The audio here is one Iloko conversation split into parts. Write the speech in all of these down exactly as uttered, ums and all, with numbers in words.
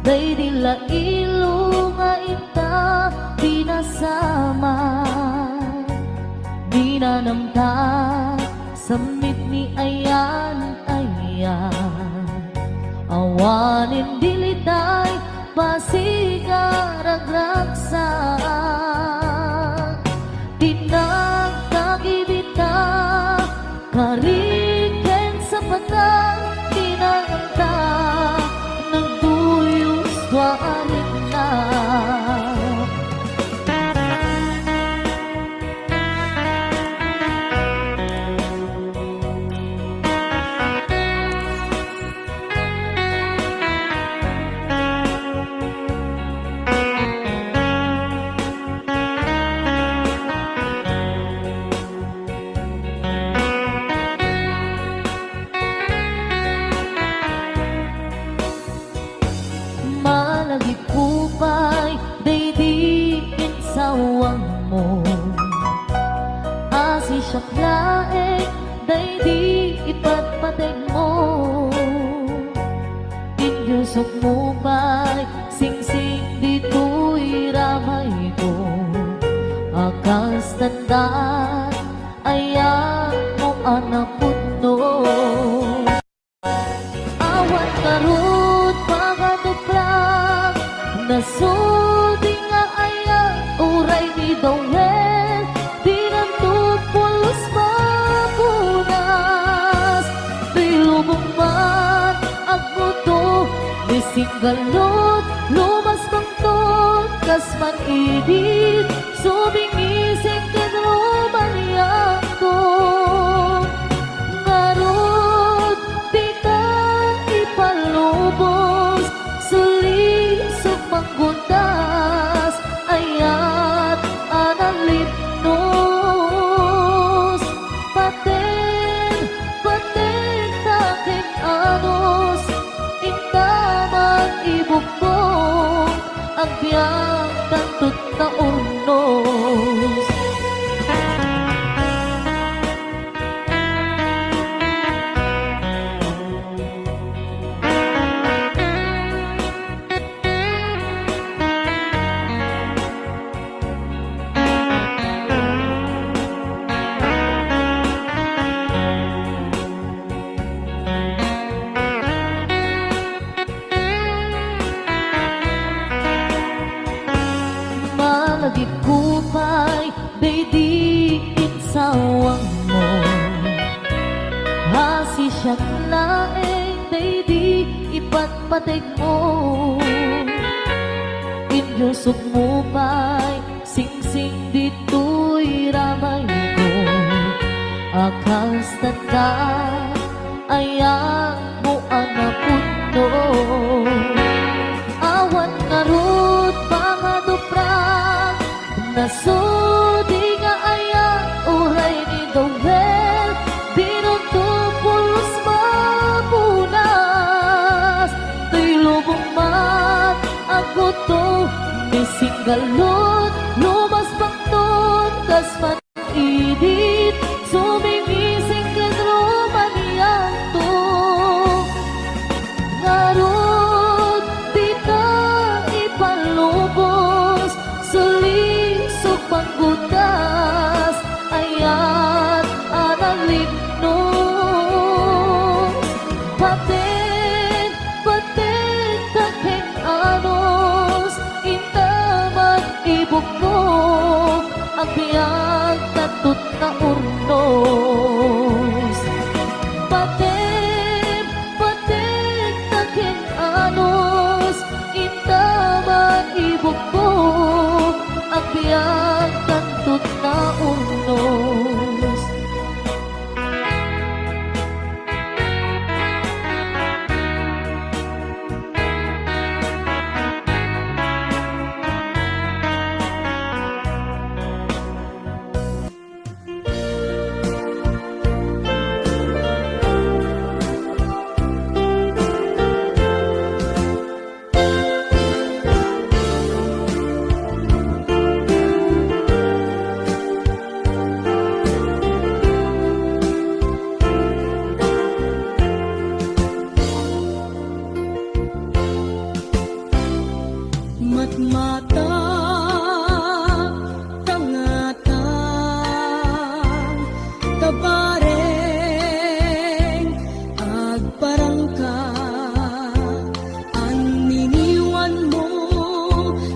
Daydi la ilo nga inta pinasamak, dinanamta sammit ni ayan-ayan. Awanen dilitay, pasiga ragragsak. Ti nagtagibita, kari ken sapatan, ti nanganta, nagduyos tua a rikna. Malagipko pay daydi insawangmo. Asisiak laeng daydi ipatpategmo. Inusokmo pay singsing ditoy ramayko. A kas tandan, ayatmo a napudno. Awan ngarud pangatuprak, nasudi nga ayat uray ni Dawel, dinanto pulos mapunas. Ti lubong man agguto, ni singgalot, lumas bangton, kas man idi, sumingising ken rumanianto. Ngarud, dita ipalubos, sulisog manggundas, ayat a nalipnos. Paten, paten ta ken anus, inta man ibukbong, agbiag tanto ta urnos. Malagipko pay daydi insawangmo. Asisiak laeng daydi ipatpategmo. Inusokmo pay singsing ditoy ramayko. A kas tandan, ayatmo a napudno. Awan ngarud pangatuprak, nasudi nga ayat uray ni Dawel, dinunto pulos mapunas. Toy lubong man agguto, ni singgalot, lumas bangton, kas man idit, sumingising ken rumanianto. Ngarud, Mata, tangatang, tabareng, agparangka, anniniwan mo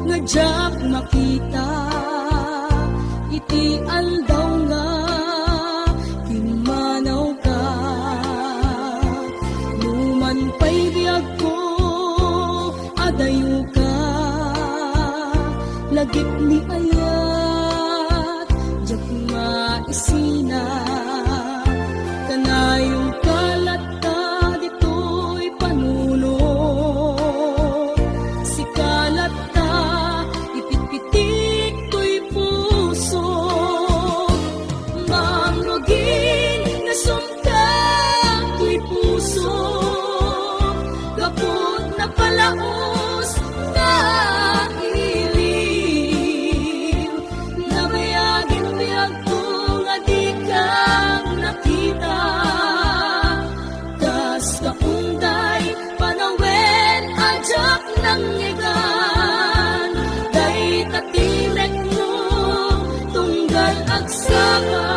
nga diak makita, iti aldaw nga pimmanawka. Numan pay biagko, adayoka, lagip ni ayat, diak maisina. Kanayon ka latta ditoy panunot, sika latta ipitpitik toy puso. Mangrugi nga sumka toy puso, gaput napalaus nga iliw. Nabayagen biagko nga dika nakita. Kas kaunday panawen a diak nangngegan, dayta ti mekmo tunggal agsapa.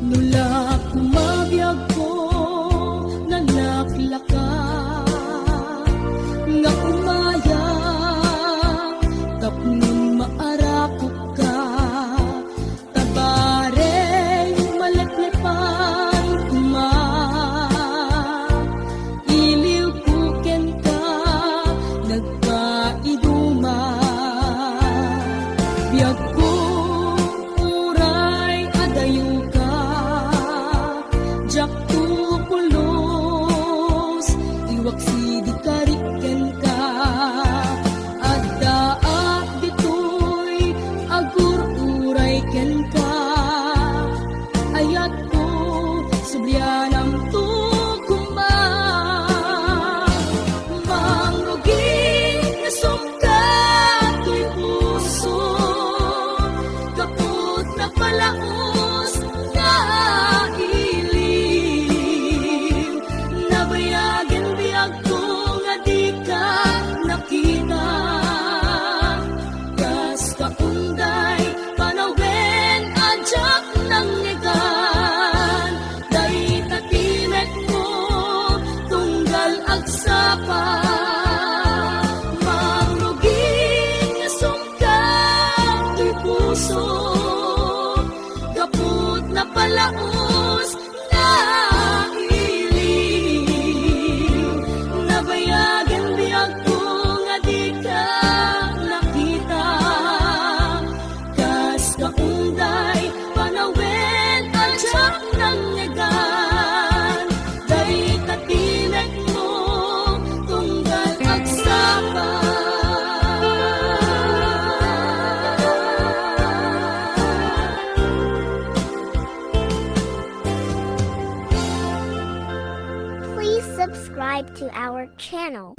No la kumabiagko, nalaklaka nga umaya, tapno maarakopka, tabareng maleplepan koma. Iliwko kenka, nagpaiduma. Biagko, uray adayoka, diakto pulos, iwaksi di karik kenka. Addaak ditoy agur-uray kenka. Ayatko, sublianamto koma. Mangrugi nga sumka toy puso, gaput napalaus nga iliw. Nabayagen biagko nga dika nakita. Kas kaunday panawen a diak nangngegan, dayta ti mekmo tunggal agsapa. Mangrugi nga sumka toy puso, gaput napalaus nga iliw. Nabayagen biagko nga dika nakita. Kas kaunday panawen a diak nangngegan, dayta ti mekmo tunggal agsapa. Please subscribe to our channel.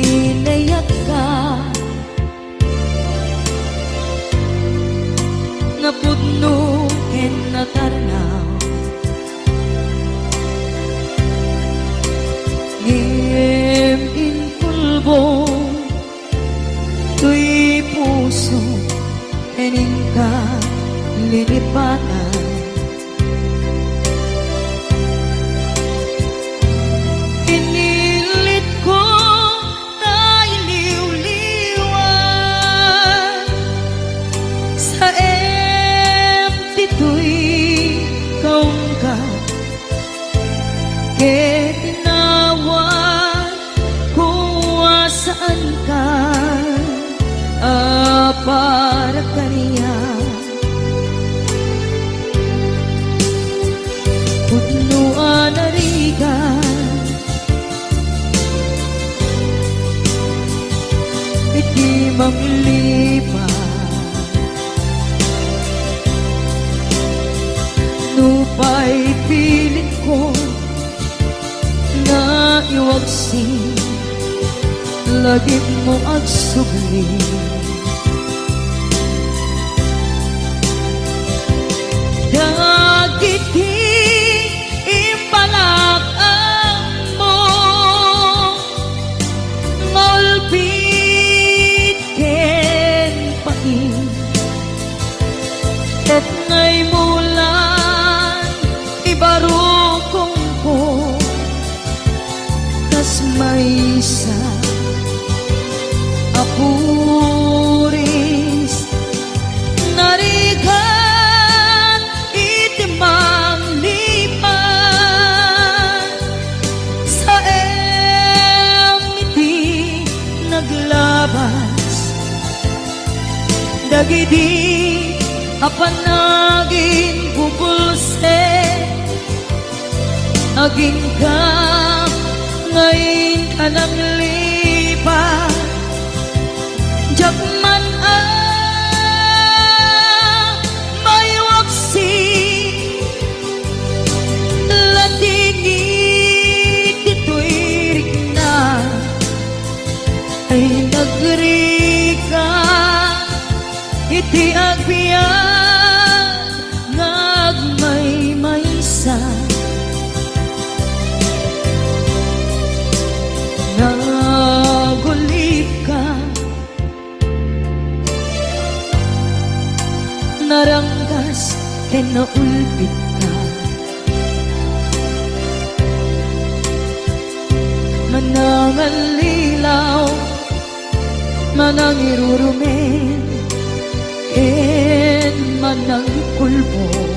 Inayatka nga pudno ken natarnaw. Ngem inkulbong toy puso ken inka linipatan. Inilitko ta iliwliwan, saem ditoy kaungka, ket inawat ko a saanka a Agimmo agsubli dagiti impalak-ammo nga ulpit ken pain, ket nga imulan ibarukongko. Kas maysa a puris narigat iti manglipat, saem iti naglabas dagidi a panaginbubulsek. Agingga nga inka nanglipat, diak man a maiwaksi, latingit ditoy rikna ay nagrigat iti agbiag nga agmaymaysa. Nagulipka, naranggas ken naulpitka. Manangallilaw, manangirurumen, ken manangikulbong.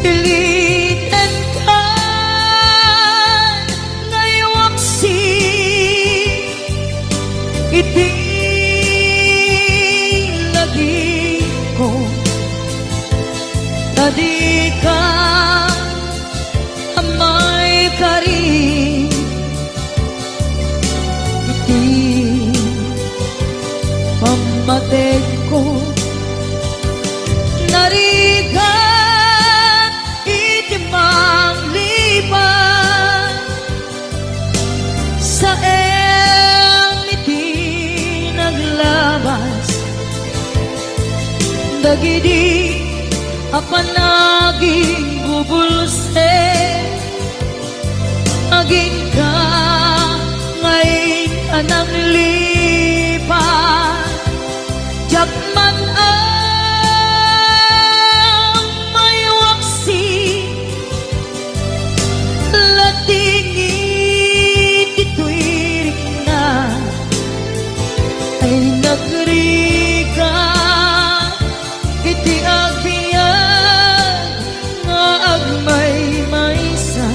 Ilitenka nga iwaksi iti lagipko, ta dika a maikari iti pammategko. Narigat iti manglipat, saem iti naglabas dagidi a panaginbubulsek. Agingga nga inka nanglipat, diak man a maiwaksi, latingit ditoy rikna ay nagrigat iti agbiag nga agmaymaysa.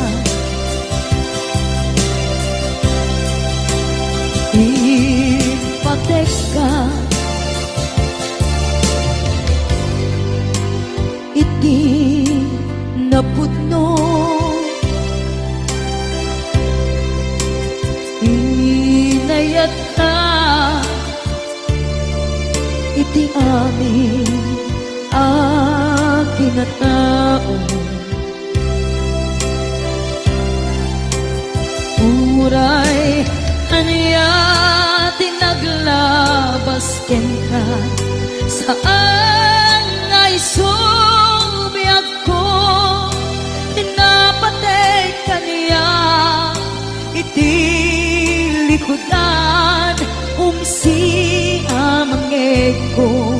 Impatekka iti napudno, inayatka iti amin a kinatao. Uray ania ti naglabas kenka, saan nga isu biagko, napateg kaniak iti likudan, umsi a mangngegko,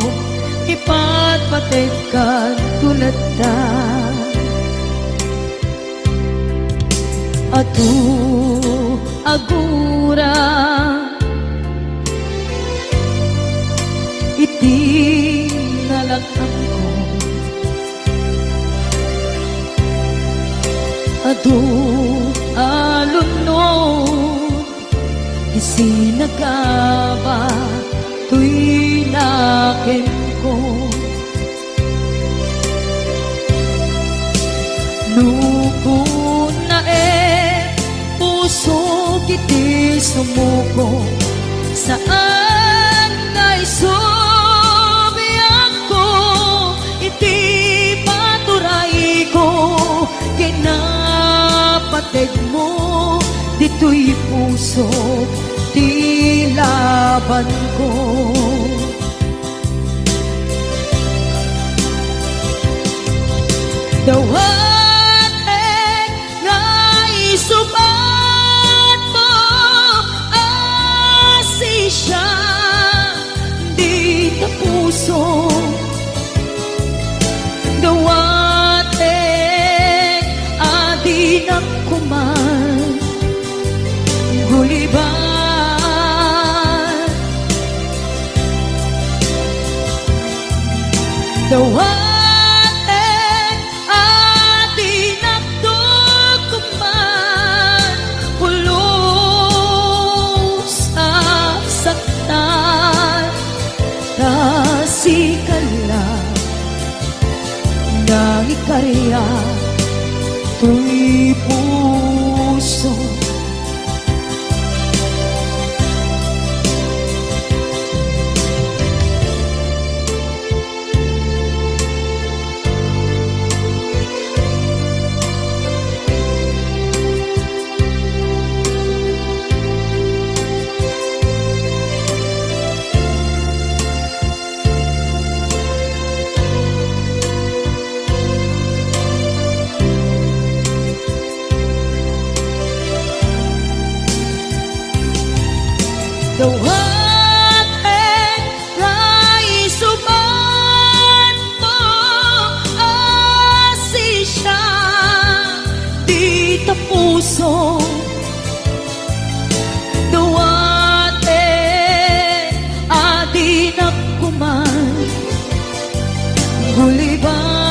ipatpategkan to latta. Adu a gura iti nalak-amko. Adu a lunod ti sinagaba toy nakemko. No kunaem, pusok iti sumuko, saan nga isu biagko iti paturayko, kinapategmo Toy pusok ti labanko. Dawatek nga isub-atmo a sisya dita pusok. Dawatek a dinak kuman guliban. Dawatek a dinak dukuman, pulos a saktan, ta sika la nangikariak toy puso. Dawatek nga isub-atmo a sisya dita pusok. Dawatek a dinak kuman guliban.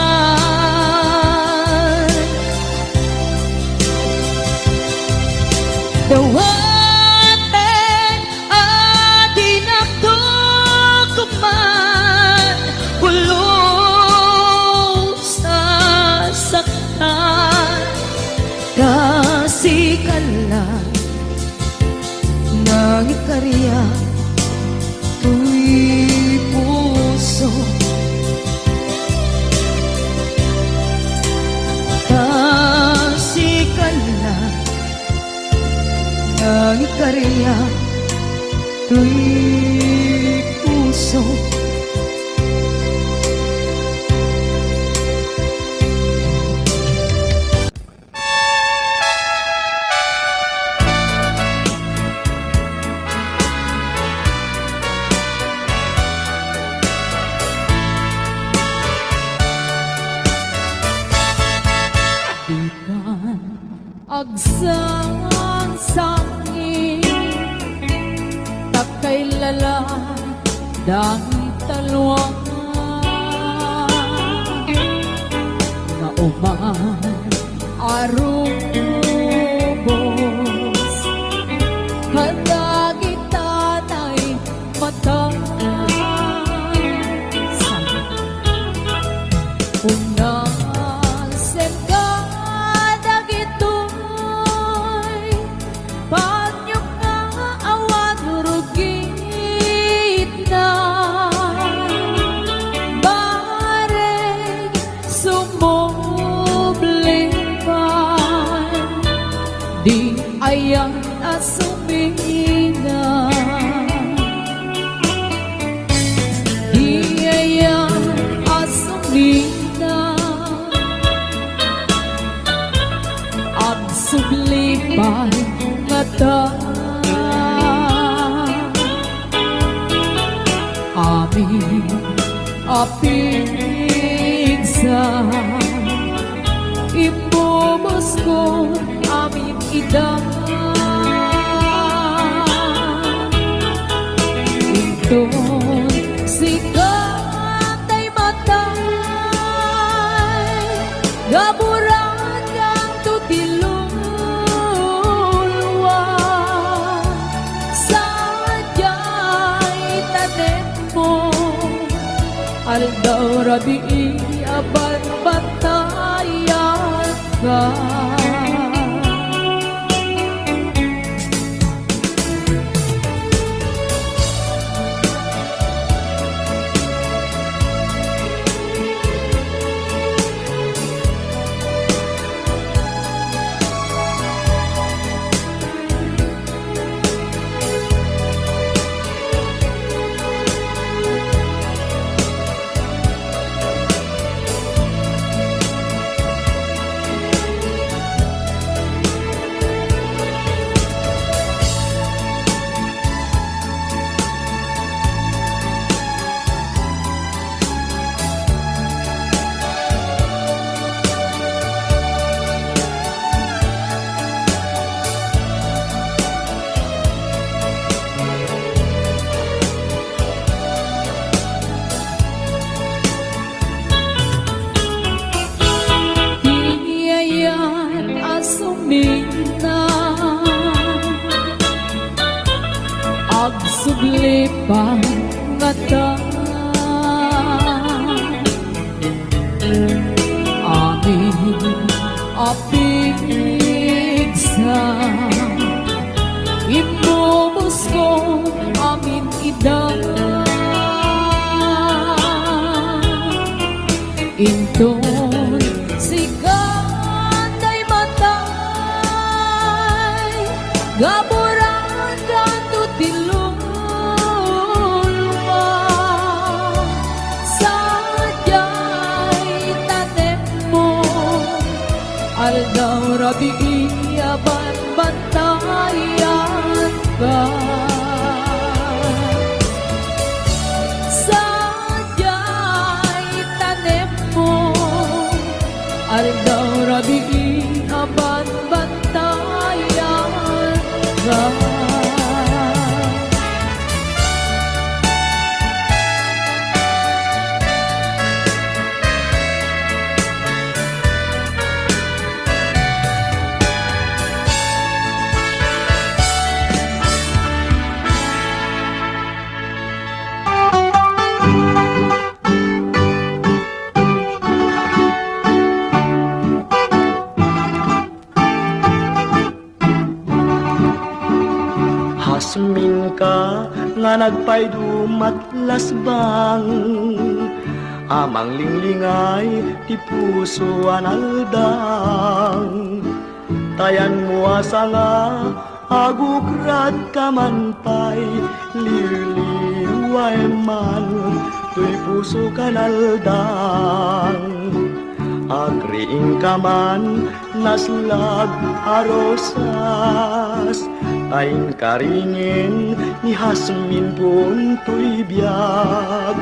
Dawatek a dinak dukuman, pulos a saktan, ta sika la nangikariak toy puso. Ta sika la nangikariak toy puso. Dikan agsangsangit, ta kailala dagita lua nga uman a rubos kadagita nay mata. Unasem kadagitoy panyo nga awan rugitna. Bareng sumubli pay, di ayan a sumina. Di ayan a sumina. Agsubli pay ngata. Amin a pigsa, imbuboskon amin ida. Inton sika tay matay, gaburan kanto ti luluwa. Sadiay tanemmo, aldaw rabii a banbantayanka. pangngata. Amin a pigsa, immubusko amin ida. Inton sika tay matay, gaburan kanto ti luma. Sadiay tanemmo, aldaw rabii a banbantayanka. Sadiay tanemmo, aldaw rabii a banbantayanka. Hasminka nga nagpaydum a lasbang, a manglinglingay ti puso a naldang. Tayanmo a sanga, agukradka man pay, liwliwaem man toy pusok a naldang. Agriingka man, naslag a rosas, ta inka ringen ni Jazmine puon toy biag.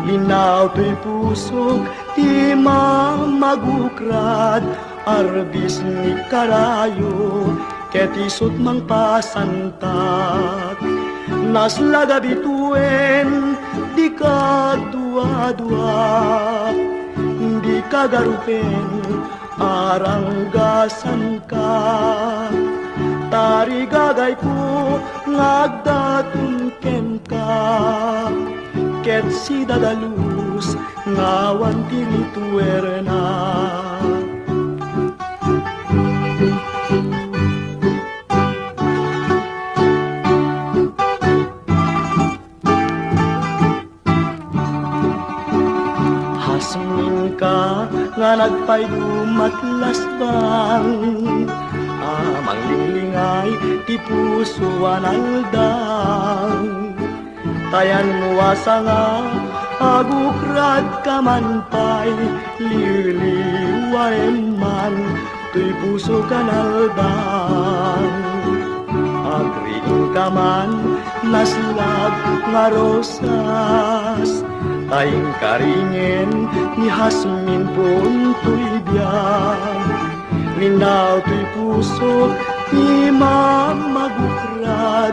Linnaw toy pusok ti mamagukrad, arbis ni karayo, ket isut' mangpasantak. Naslag a bituen, dika agduadua, dika agarupen, aranggasanka. Tarigagayko nga agdaton kenka, ket sidadalus nga awan ti rituerna. Hasminka nga nagpaydum a lasbang, a manglinglingay ti puso a naldang. Tayanmo a sanga, agukradka man pay, liwliwaem man toy pusok a naldang. Agriingka man, naslag nga rosas, ta inka ringen ni Jazmine puon toy biag. Linnaw toy pusok ti mamagukrad,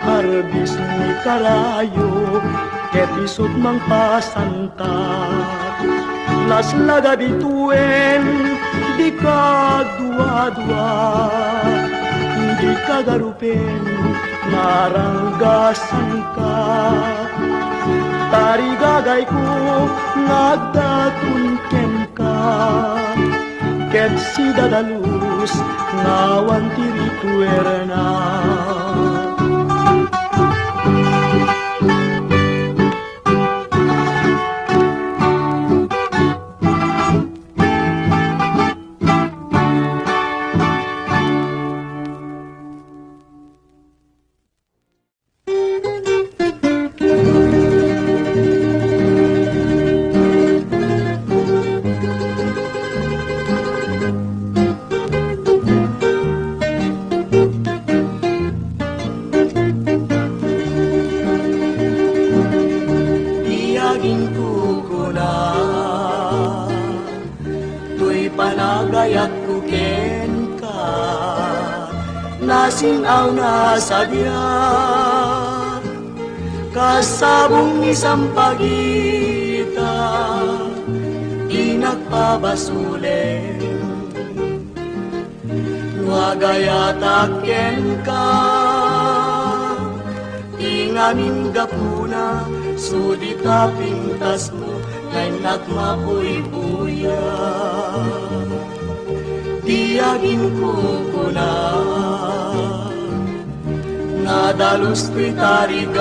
arbis ni karayo, ket isut' mangpasantak. Naslag a bituen, dika agduadua, dika agarupen, aranggasanka. Tarigagayko nga agdaton kenka, ket sidadalus nga awan ti rituerna. Ti aginkukuna, toy panagayakko kenka, nasin-awna sadiak, kas sabong ni sampagita, dinak pabasolen. No agayatak kenka, ti Ngamin gapuna, sudi ta pintasmo, nga innak mapuypuya. Ti aginkukuna, nadalus ti tarigagay,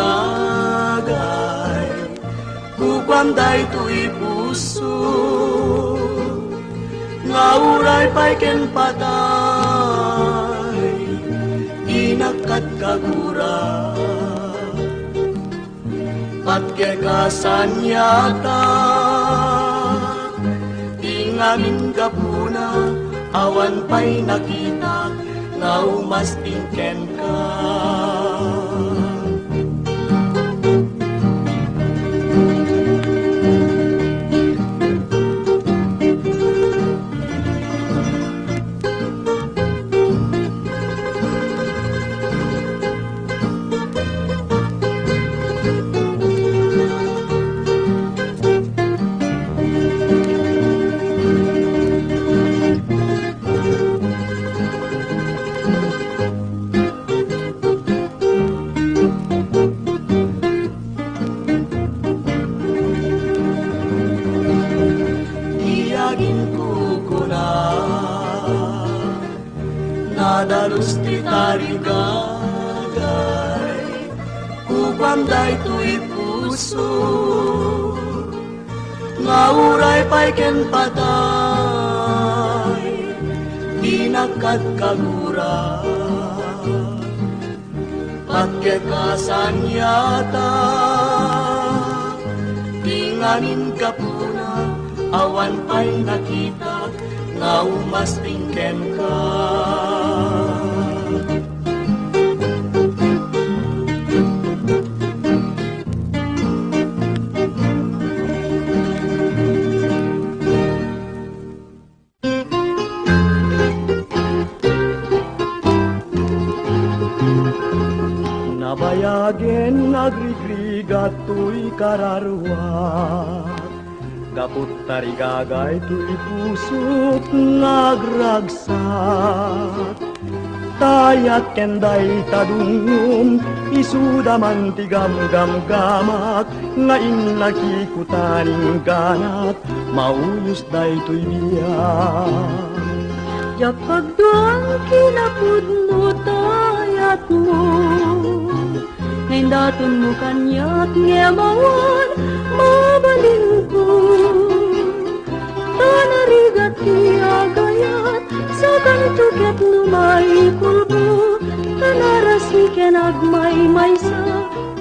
kukuam daytoy puso, nga uray pay ken patay, dinak kadkagura. Patgek a saniata, ti ngamin gapuna, awan pay nakitak, nga umasting kenka. Ti aginkukuna, nadalus ti tarigagay, kukuam daytoy puso, nga uray pay ken patay, dinak kadkagura. Patgek a saniata, ti ngamin gapuna, awan pay nakitak, nga umasting kenka. Nabayagen nga agrigrigat toy kararuak, gapu tarigagay toy pusok nga agragsak. Tayat ken dayta dungngom, isuda man ti gamgamgamak, nga innakikutan ingganak, mauyos daytoy biag. Diak pagduang kinapudno tayatmo, nga indatonmo kaniak ngem awan mabalinko. Ta narigat ti agayat, sakanto ket no maikulbo, ta narasi ken agmaymaysa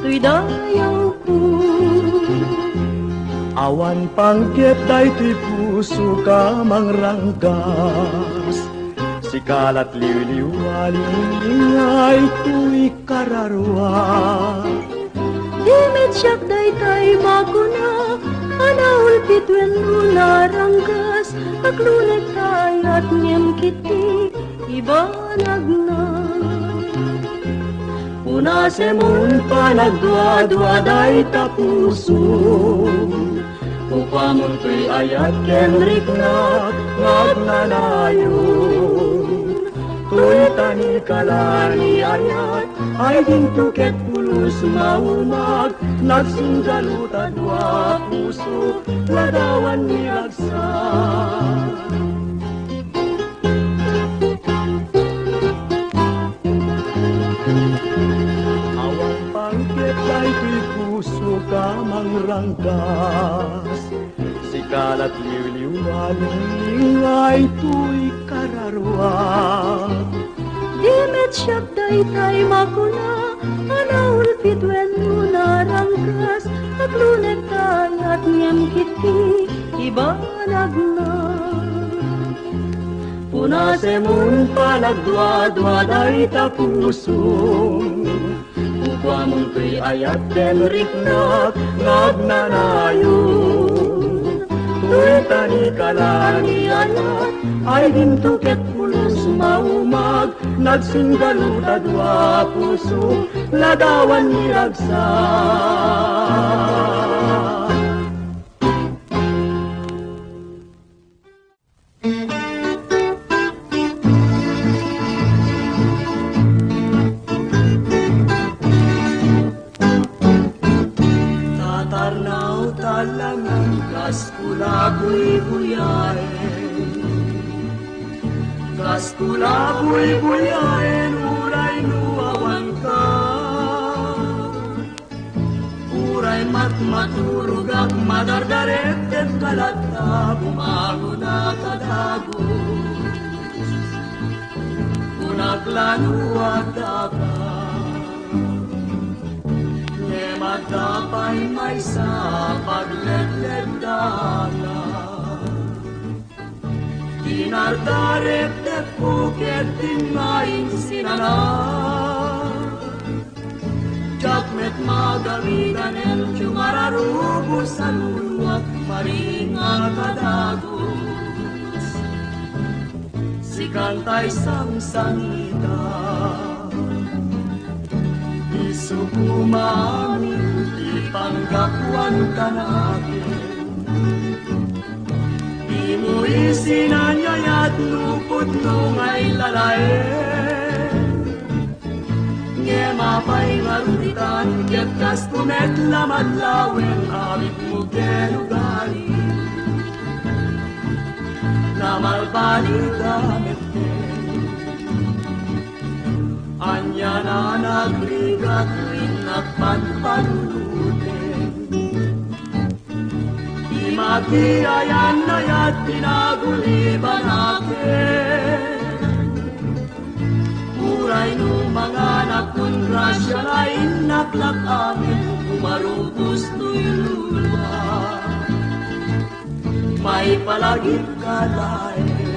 toy dayawko. Awan panggep daytoy pusok a mangranggas, sika lat liwliw a lingay toy kararuak. Di met siak daytay makuna a naulpit wenno naranggas, agluneg tayat ngem ketdi ibanagna. Punasemon panagduadua dayta pusom, kukuamon toy ayat ken riknak nga agnanayon. Toy tanikala ni ayat, ay dinto ket pulos maumag, nagsinggalut a dua puso, ladawan ni ragsak. Awan panggep daytoy pusok a mangranggas, sika lat liwliw a lingay toy kararuak. Di met siak daytay makuna a naulpit wenno naranggas, agluneg tayat ngem ketdi ibanagna. Punasemon panagduadua dayta pusom, kukuamon toy ayat ken riknak nga agnanayon. Toy tanikala ni ayat, ay dinto ket pulos maumag, nagsinggalut a dua puso, ladawan ni ragsak. Kula buybuyaen, kas kula buybuyaen, uray no awanka. Uray matmaturogak, madardaretedka latta, bumangonka dagus. Kunak la no addaka. Ngem adda pay maysa a pagledleddaak. Dinardaretedko ket dinnak insinana. Diak met magarigan, ngem ti umararubo sa nunoak, maringa kadagus. Sikan tay sangsangita. Isu koma amin ti panggapuan kanakin. Dimo isin a nayat no pudno nga ilalaen. Ngem apay ngarud itan, ket kasko met la madlawen, abitmo ken ugali. Namalbalida met ken. Ania a nagrigak, innak panpanunuten. Di matiayan, nayat ti nagulibanaken. Uray no manganak kun grasia, lainnak la amin, umarubos toy lua. Maipalagipka laeng.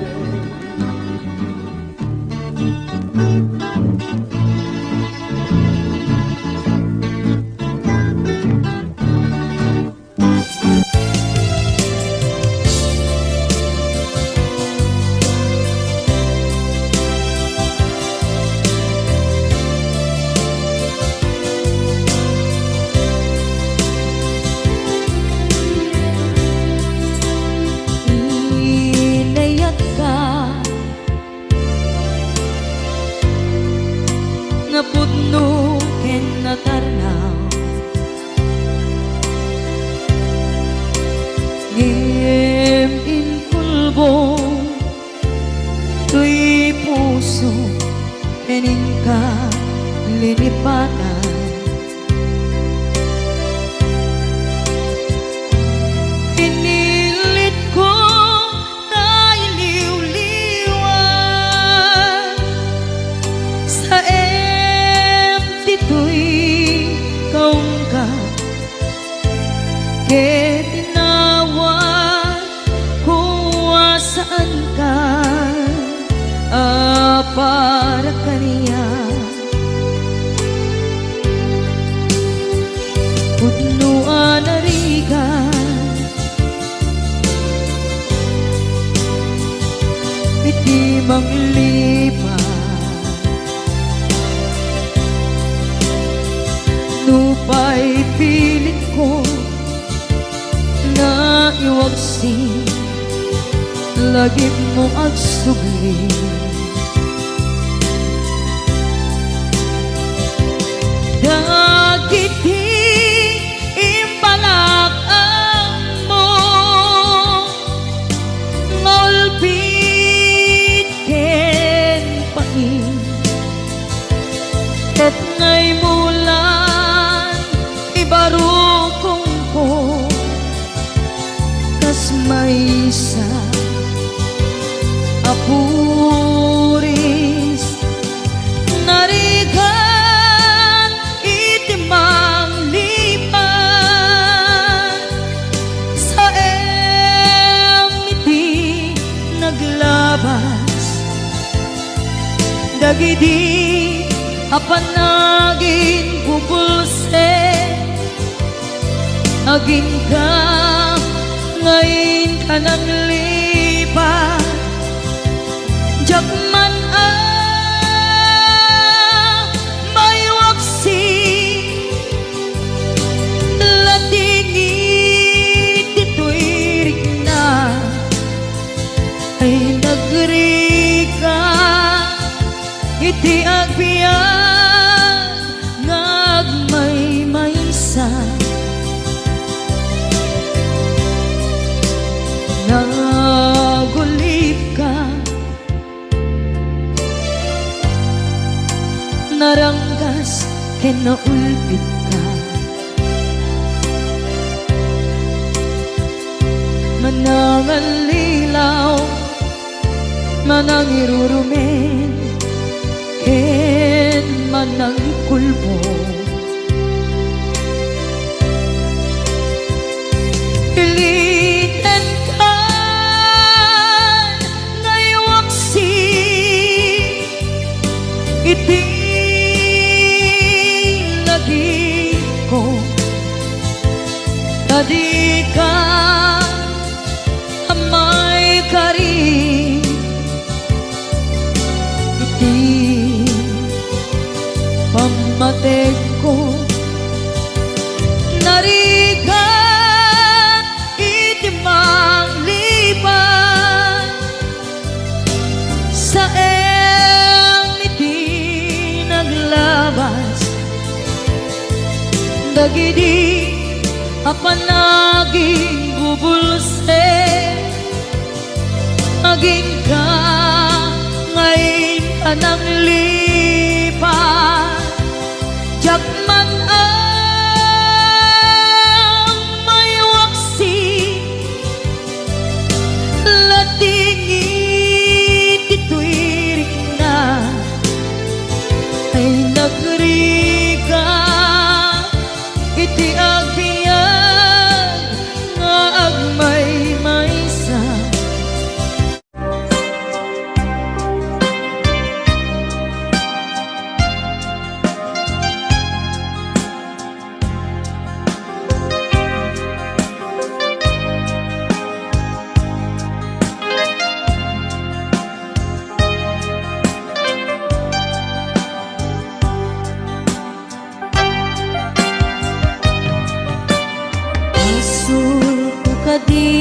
Inayatka nga pudno ken natarnaw. Ngem inkulbong toy puso ken inka linipatan. Inilitko ta iliwliwan. Saem ditoy kaungka, ket inawat ko a saanka a para kaniak. Pudno a narigat iti manglipat. Nupay pilinko nga iwaksi, lagipmo agsubli. Dagiti imbalak-ammo nga ulpit ken pain, ket nga imulan ibarukongko kas maysa a puris. Narigat iti manglipat, saem iti naglabas dagidi a panaginbubulsek. Aginka nga inka nanglipat, diak man a maiwaksi. Lating iti tuirikna ay nagrika iti agbiag nga agmaymaysa. ken naulpitka. Manangallilaw, manangirurumen, ken manangikulbong. Ilitenkan nga iwaksi iti lagipko, ta dika a maikari iti pammategko. Narigat iti manglipas, saem iti naglabas dagidi a panagingbubulsek. Agingga nga inka nanglipas, diak man a maiwaksi. Ladingit ditoy rikna ay nagrigat iti agbiag nga agmaymaysa. Basolko kadi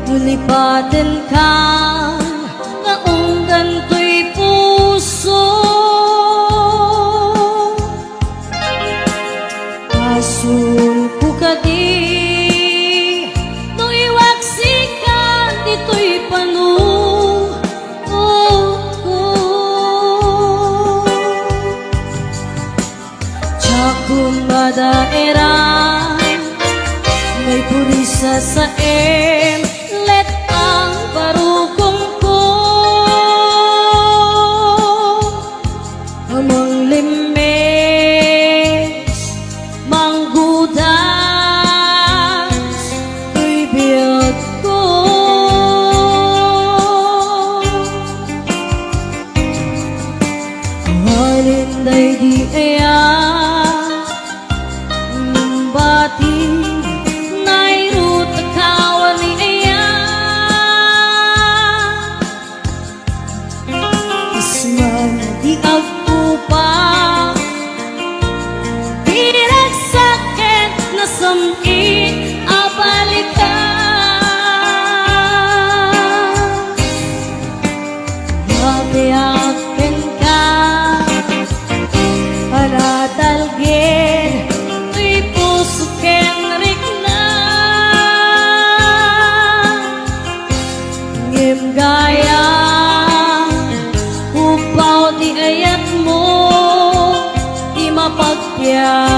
no lipatenka nga unggan toy puso. Basolko kadi no iwaksikan ditoy panunotka. Diak madaeran, may purisa saem, let ang barukongko. Manglimmes, manggudas, toy biagko. Halin daydi aya, bati, nairut a kawani aya. Isman di agkupa, di ragsak ket nasam-it a balikan. Mabiag kenka, panatalged toy puso ken rikna. Ngem gayam, upaw ti ayatmo, ti mapagbiag